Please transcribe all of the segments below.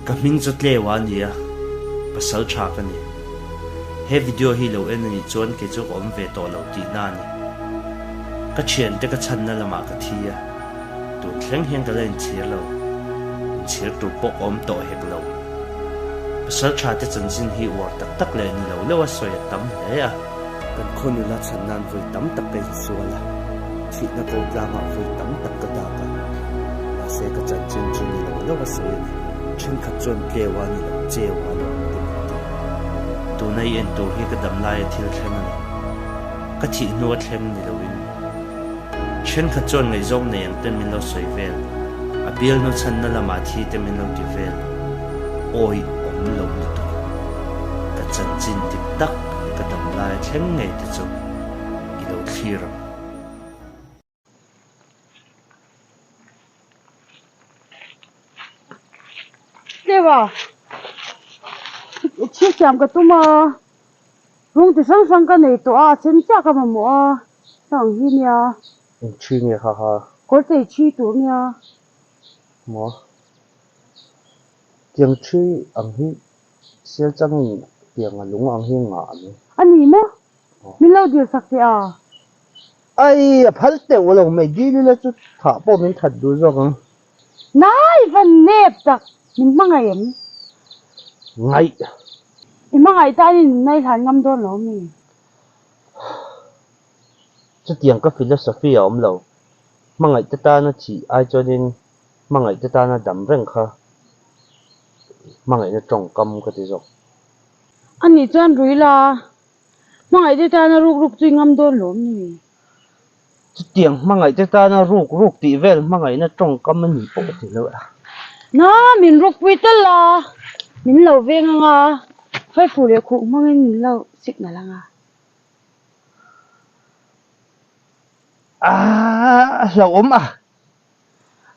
Ka hming chu Tleua a ni a, pasal tha ka ni. He video hi lo en a nih chuan kei chu ka awm ve tawh lo tihna a ni. Ka thiante ka chhanna lamah ka thi a, tun thleng hian ka la inchhir lo. Inchhir tur pawh ka awm tawh hek lo. Pasal tha te chanchin hi uar tak tak leh ni lo leuh a sawi a tam hle a. Kan khaw nula chhan nan vawi tam tak ka insual a, thihna ko tlangah vawi tam tak ka dak a, mahse ka chanchin chu ni lo lo a sawi a ni. Thenkhat chuan tleu a ni lo, cheu a lo ti min ti. Tuna i en tur hi ka dam laia thil thleng a ni. Ka thih hnu a thleng ni loin. Thenkhat chuan ngaihzawng nei ang te min lo sawi vel, a bialnu chhanna lamah thi te min lo ti vel. Awi awm lo lutuk. Ka chanchin dik tak ka dam laia thleng ngei te chu i lo thlir ang. Tleua, thil siam ka tum a, rawng ti hrang hrang ka nei tawh a, a sen chiah ka mamawh a, heng ang hi nia. Eng thi nge kha kha? Kawr chei thi tur nia. Maw? Tiang thi ang hi sial changin tiang a lung ang hi ngah a ni. A ni maw? Min lo dil sak teh a. Ai, a phal teuh lo mai, dil ila chu thah pawh min that duh zawk ang. Nai van nep tak, min hmangaih em? Ngaih. I hmangaih tan in min ngaihlan ngam dawn lo mi? Chutiang ka philosophy a awm lo. Hmangaih te tana thih ai chuanin hmangaih te tana dam reng kha hmangaihna tawngkam ka ti zawk. Anih chuan rui la, Hmangaih te tana ruk ruk chu i ngam dawn lawm ni? Chutiang hmangaih te tana ruk ruk tih vel hmangaihna tawngkam a ni pawh ka ti lo e. Na, min ruk pui tal a, min lo veng ang a, Faifu leh khuh hmangin min lo signal ang a. Aaa, a hlauhawm a.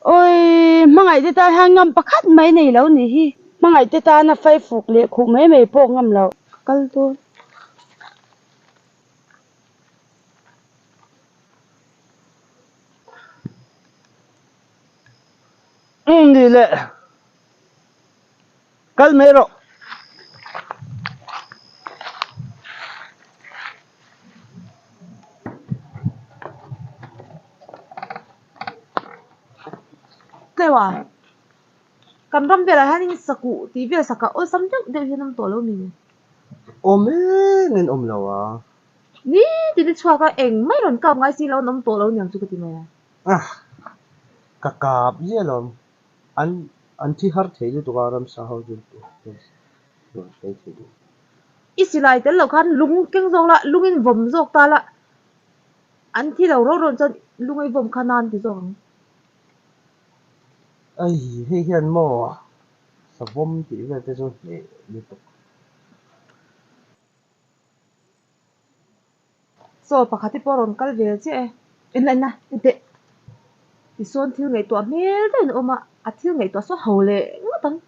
Awii, hmangaih te tan hian ngam pakhat mai nei lo nih hi. Hmangaih te tana faifuk leh khuh mai mai pawh ngam lo. Ka kal dawn. Umm ni le. Kal mai rawh. Tleua, kan ram velah hianin sakuh tih vel sakah awlsam deuh deuh hian awm tawh lo mi? Awm eng in awm lo a. Ni tin i chhuak a, eng mai rawn kap ngai si lo an awm tawh lo niang chu ka ti mai a. Ah, ka kap ziah lo. An an thi har thei lutuk a ramsa ho chu rawn sawi thei duh. I silai tel loh khan lung keng zawk la, lungin vawm zawk ta la, an thi lo ro rawn chuan lung ei vawm kha nan ti zawk ang. Ai hei hian maw savawm tih vel te chu hneh lutuk. Chaw pakhat hi pawh a rawn kal ve chiah e. En la en la en teh. Tisawn thil ngaihtuah hmel deuhin a awm a, a thil ngaihtuah saw ho leh ngawt ang.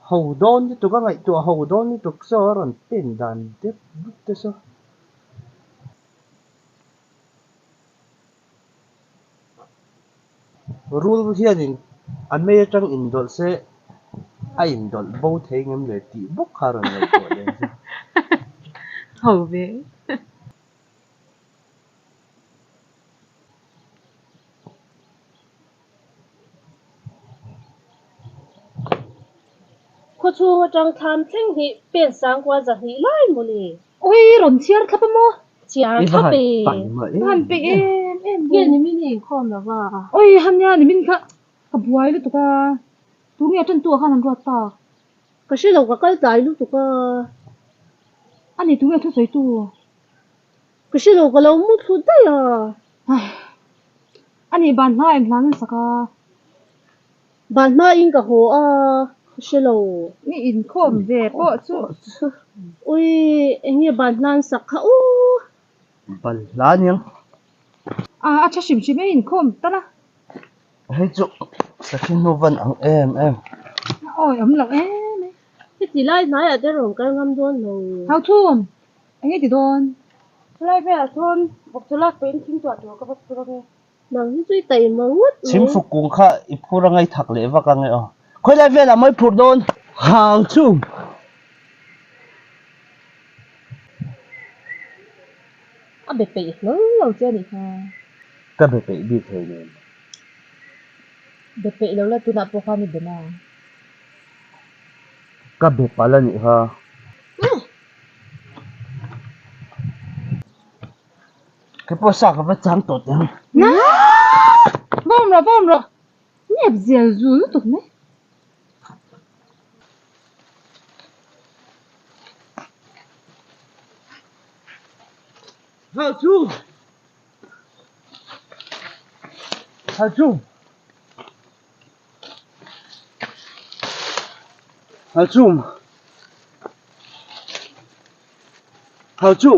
Ho dawn lutuk a ngaihtuah ho dawn lutuk saw a rawn pen dan dep dup te saw. Rul hianin a mei atang indawlh se a indawlh bo thei ngem le tih bawk kha a rawn ngaihtuah leh ang chu. Ho ve. Khawchhung atang thlam thleng hi pen sangkua zahnih lai maw le? Ui rawn chhiar thlap a maw? Chhiar thlap e. Ka han peih em em Nge ni min inkhawm lo va? Ui hania ni min kha ka buai lutuk a, tunge a tantu ah khan an ruat tak? Ka hre lo ka kal tlai lutuk a. Ani tunge thusawi tu? Ka hre lo ka lo mu thlu daih a. Ani ban hma in hlan sak a. Ban hma in ka haw a, ka hre lo. Ni inkhawm ve pawh chu. Ui eng nge ban hlan sak kha u. Ban hla aniang. A a tha hrim hrim e inkhawm tal a. Hei chu sakhi hnu van ang em em. Awi awm loh em e. Heti lai hnaiah te rawn kal ngam dawn lo. Hauthum. Eng nge ti dawn? Chulai velah chuan vawk chu lak peihin thing tuah tur ka va phur ange. Nang hi chu i taima ngawt mai. Chhimfuk kung kha i phur a ngaithak leh vak ange aw. Khawilai velah mai phurh dawn. Hau chu. A be peih hlawl lo che a nih kha. Ka be peih bik thei nen. Be peih lo la tunah pawh khan i be na. Ka be palh a nih kha. Kei pawh sa ka va chang tawh teh ang. Bawm rawh bawm rawh. Nep zel zul lutuk mai. Hau chu. Hau chu. Hau chu. Hau chu.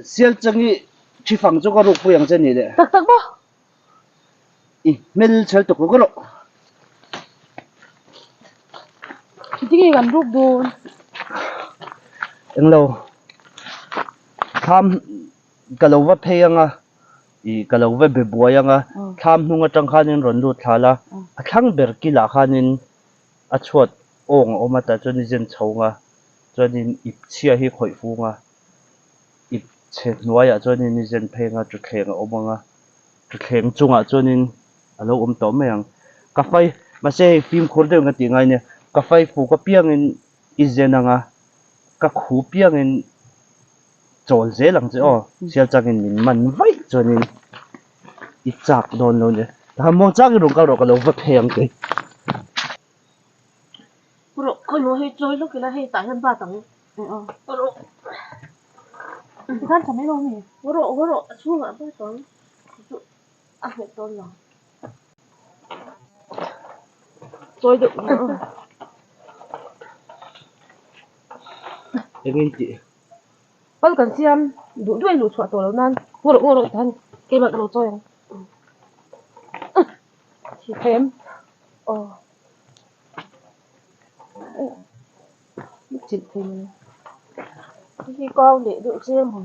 Sial changi thi fang chu ka ruk pui ang che ni le. Tak tak maw? I hmel chhel tuk rawh rawh. Tinge kan ruk dawn? Englo. Thlam ka lo va phei anga ih ka lo va be buai anga thlam hnung atang khanin rawn lut thla la a thlang ber kilah khanin a chhuat awng a awm a tah chuan i zen chho anga chuanin ip chhia hi khawih fung a ip chhe hnuaiah chuanin i zen phei anga thuthleng a awm anga thuthleng chungah chuanin a lo awm tawh mai ang ka fai mahse hei fimkhur deuhin ka tih ngai nia ka fai fuk apiangin i zen anga ka khu piangin chawl zel ang che aw sial changin min man vaih chuanin i chak dawn lo nia tahan muang changin rawn kal rawh ka lo va phei ang kei. Rawh khawi maw hei chawi lawk ila hei tah hian bat ang rawh Tikhan tha mai lo mi. Rawh rawh a chhungah bat ang chu a nghet dawn lo. Chawi deuh rawh. Engin tih? Pal kan siam duh duh a luh chhuah tawh loh nan ngaw rawh ngaw rawh tan keimah ka lo chawi ang. Thi thei em? Aw. Chilh thei mai. Hi kau leh deuh che maw?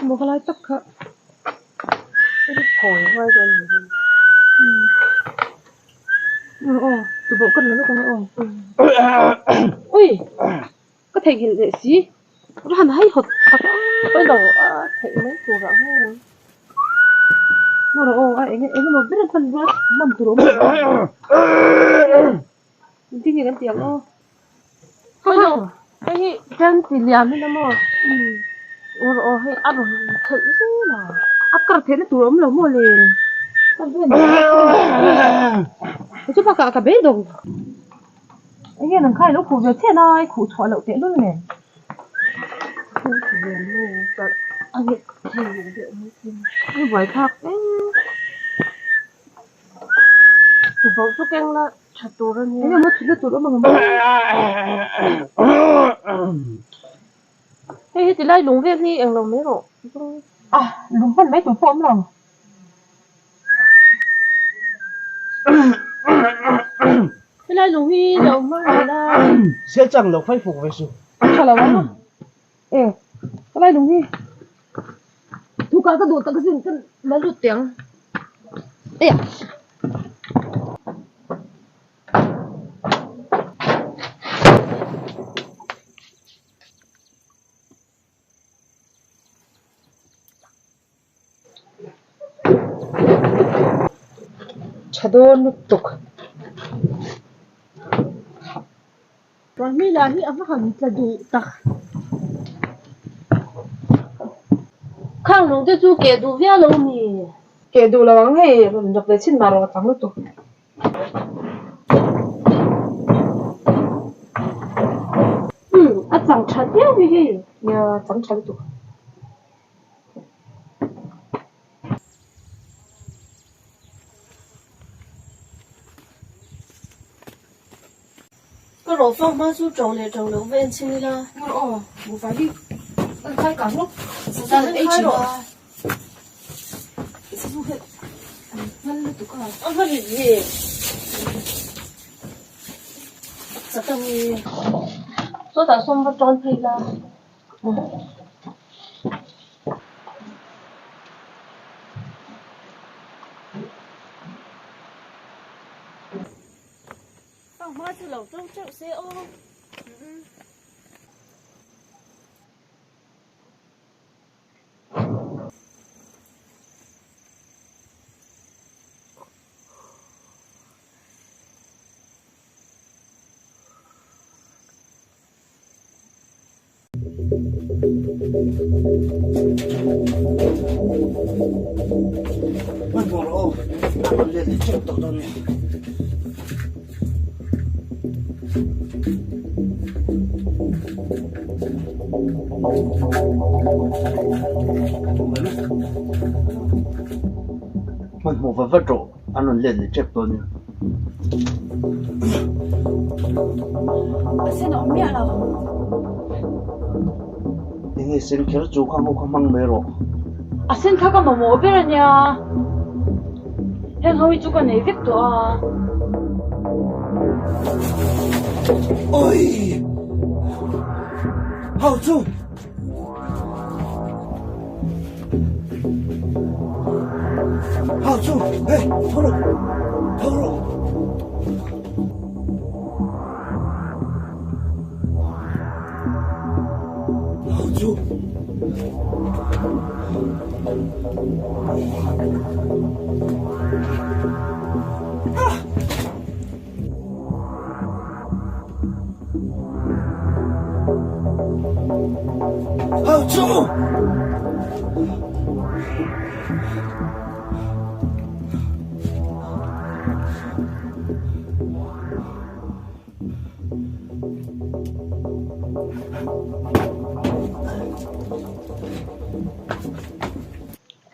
Maw ka lai tak kha Phawi ngai dawn ni hi. Aw tubawh ka la lawk ang aw. Ui ka theihnghilh leh si va han hai hawt tak a. Pawi lo a theih mai tur ah nge ang. Ngaw rawh aw a eng emaw ber hman rual hman tur a awm lo. Engtin nge kan tih ang aw. Pawi lo hei hi tlem ti liam in a maw. Ngaw rawh aw hei a rawn khelh zel a. A kar theihna tur a awm lo maw le. Ka ven chu bakah ka beidawng. Enge nang kha i lo khuh ve chiah na i khuh chhuah loh tehlul nen. A buai thlak em. Tubauh chu keng la tha tur a nia. Enge maw thutna tur awm ang maw. Hei heti lai lung vel hi englo mai rawh. A lung hman mai tur pawh awm lo. Helai lung hi lo hmang leh la. Sial chang lo fai fuk ve su. Tha lo ang a. E, helai lung hi. Bukah ka duh tak asin ka la lut teh ang. Eia. Tha dawn lutuk. Pramila hi a va han tla duh tak. Khang lung te chu keh duh viau lo mi. Keh duh lo ang hei rawn rawk ve chhin mah rawh a chang lutuk. Umm a chang tha viau hi hei. Nia chang tha lutuk. Ka rawh fang hma chu ṭo leh ṭo loh va en chhin ila. Ngaw aw, buhfai hi kan khai kang lawk. Sazal ei thin a. Sazu hi an hman lutuk a. A hma rit ve. Satang i. Sawtah sawn va ṭawn phei la. Fang hma chu lo to teuh se aw. Hmanhmawh rawh aw, a rawn let leh teuh tawh dawn nia. Hmanhmawh vat vat rawh, an rawn let leh tep dawn nia. A sen awm miah lo. Enge sen kher chu kha ho kha hmang mai rawh. A sen kha ka mamawh ber a nia. Heng ho hi chu ka nei vek tawh a. Oi! Hau chu! Hau chu! Hey! Tho rawh! Tho rawh! Hau chu! Ah! Hau chu!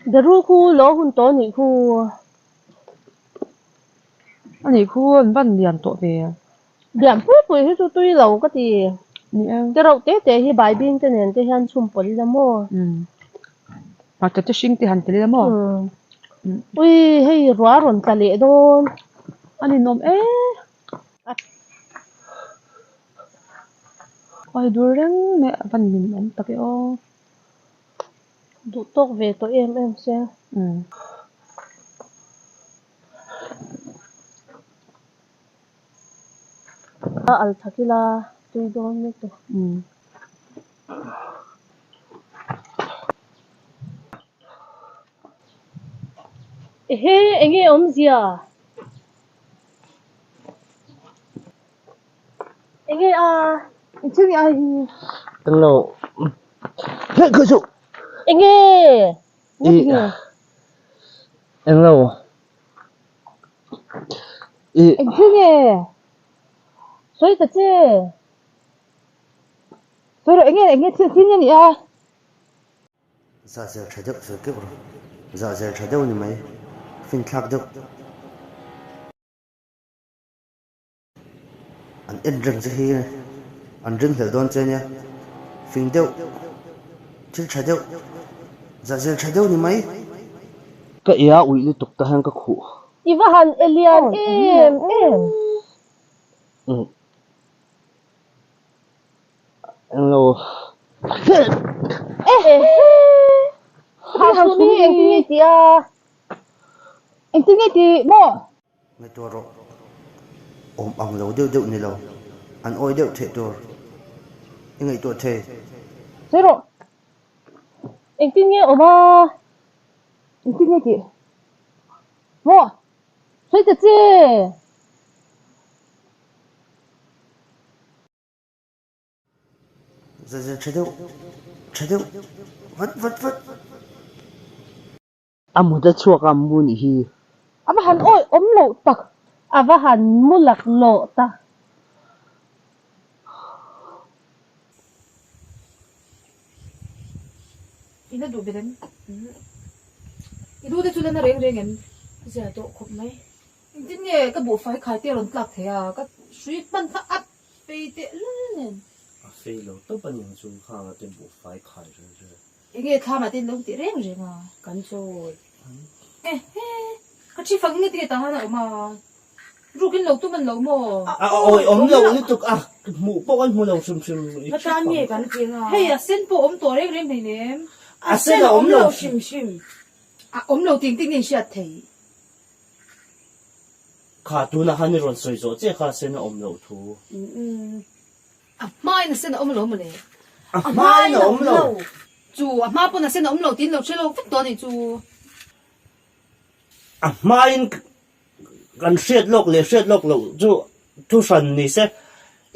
Daru khu lo hun tawh nih khu. A nih khu an van lian tawh ve. Lian pui pui hi chu tui lo ka ti. Ni e. Te reuh te te hi baibing te nen te hian chhum pawlh ila maw? Umm. Hmarcha te hring te han tel ila maw? Umm. Ui hei ruah rawn tla leh dawn. A ninawm e. Awi dur reng mai a van ninawm tak e aw. Duh tawk ve tawh em em se. Umm. A al thak ila tui dawn mek tawh. Umm. Ehe enge awmzia? Enge a? Engthil nge a hi? Englo. Heh kha chu. Enge? I englo. I Engthil nge? Sawi ta che. Sawi rawh enge enge thil thil nge ni a? Zah zel tha deuh sawi keuh rawh. Zah zel tha deuh ni mai. Finthlak deuh. An en reng che hi an ring hlelh dawn che nia. Fing deuh, thil tha deuh, zahzel tha deuh ni mai. Ka ia uih lutuk ta hian ka khuh. I va han e lian em em. Umm. Englo. Ehe. Hauchhumi hi engtin nge tih a? Engtin nge tih maw? Ngaihtuah rawh. Awm ang lo deuh deuh ni lo. An awi deuh theih tur i ngaihtuah thei. Sawi rawh. Engtin nge awm a? Engtin nge tih maw? Sawi ta che! Zai zai tha deuh, tha deuh, vat vat vat. A mut a chhuak a mu nih hi. A va han awi awm loh tak. A va han mu lak lawh tak. I la duh ber em? I lu te chu la na reng reng em? Zia tawh khawp mai. Engtin nge ka buhfai khai te a rawn tlak thei a, ka hrui hman kha a fei teh lul nen. A fei lo tawp a ning chu khang a te buhfai khai reng reng. Enge thlam ah te in lo tih reng reng a. Kan chawi. Ehe, ka thi fang nge tinge tah han a awm a, ruk in lo tum an lo maw? A awi awm lo lutuk a, hmuh pawh kan hmu lo hrim hrim i Ka tan nge kan cheng a. Hei a sen pawh awm tawh reng reng hleinem. A sen a awm lo hrim hrim. A awm lo tih engtin nge in hriat theih? Kha tunah khan i rawn sawi zawh chiah kha a sen a awm loh thu. A hmain a sen a awm lo maw le? A hmain a awm lo. Chu a hma pawn a sen a awm lo tiin lo hre lo vek tawh a nih chu. A hmain kan hriat lawk leh hriat lawk loh chu thu hran ni se.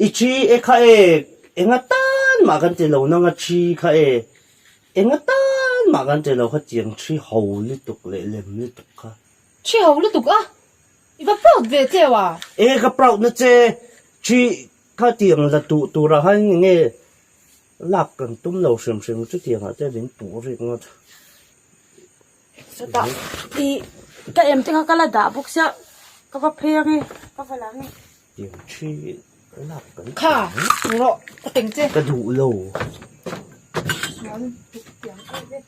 I thi e kha e, enga tan mah kan ti lo nang a thi kha e, enga tan mah kan ti lo kha tiang thi ho lutuk leh lem lutuk kha. Thi ho lutuk a, i va proud ve tleu a. E ka proud na che, thi kha tiang la tuh turah khan enge lak kan tum lo hrim hrim chutiang ah te min puh rik ngawt. Chutah i ka em te kha ka la dah bawk sia, ka va phei ange, ka va la ange. Tiang thi lak kan tum. Kha, rawh ka teng che. Ka duh lo. Sual tuk tiang em e.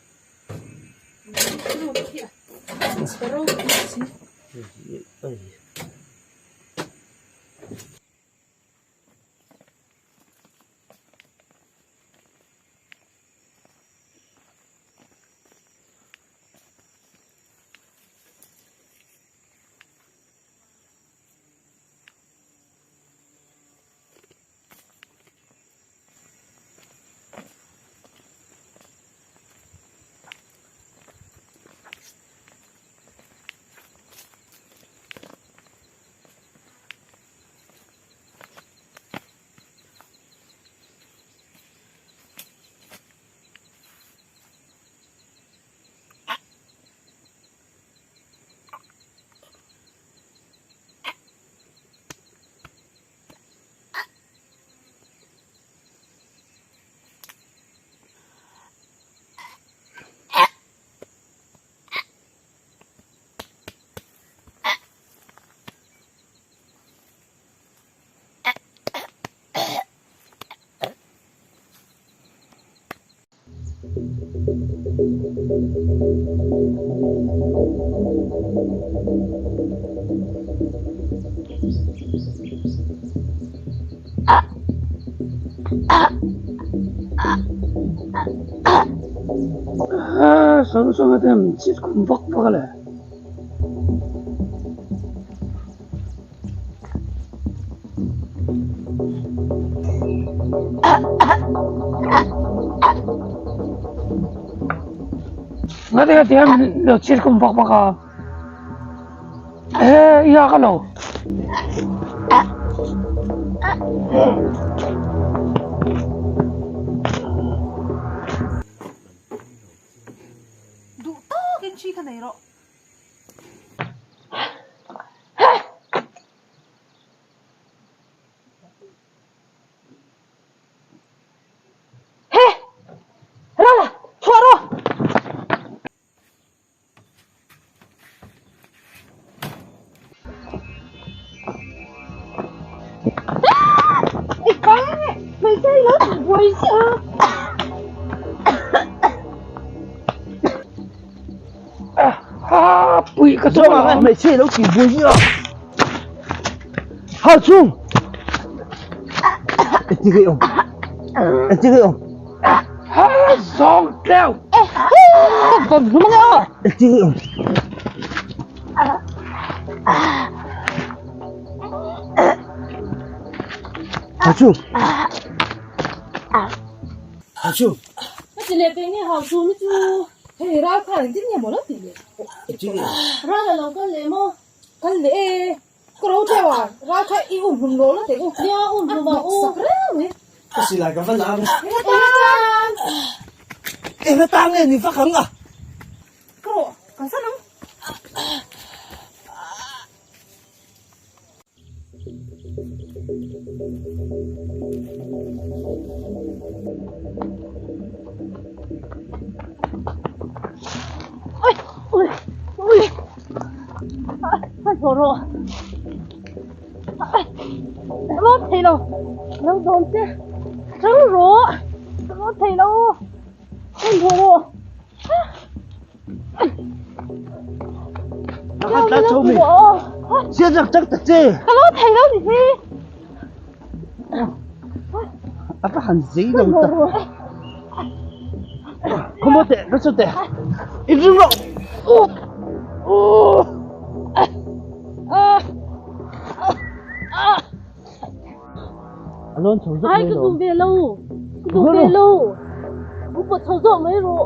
Samsung a te min chhit khum vak vak a le. Nga te te min lo chhit khum vak vak a. E ia ka lo. Duh tawkin thi kha nei rawh. He! Rala! Chhuah rawh! I bang nge! Hmeichhia hi lo tih buai ziah a! Ha pui ka tum alawm. Hmeichhia hi lo tih buai ziah a! Ha chung! Engtin nge i awm? Engtin nge i awm? Ha zawng tleu! Ka Vawm hlum ange aw. Engtin nge awm? Hachu. Hachu. Ka ti leh peng nge hau chu mi chu. Hei ral khan engtin nge maw lo ti le? Engtin nge? Ral a lo kal leh maw? Kal leh e. Ka ro teuh a, ral kha i um hlum lo la teh u. Nia um hlum a u. Sak reng mai. Ka silai ka va la ang. Enga tan? Enga tan nge ni vak ang a? Ka rawh, kan san ang. Ui ui ui hmanhmawh rawh ka lawm thei lo lo dawm che tang rawh ka lawm thei lo hmanhmawh rawh Ka lawm thei lo ni hi A va han zei lo ta. Khawmaw teh ka saw teh. I ring rawh. A lawn chho zawk mai lo. Ai ka duh ve lo. Ka duh ve lo. U pawt chho zawk mai rawh.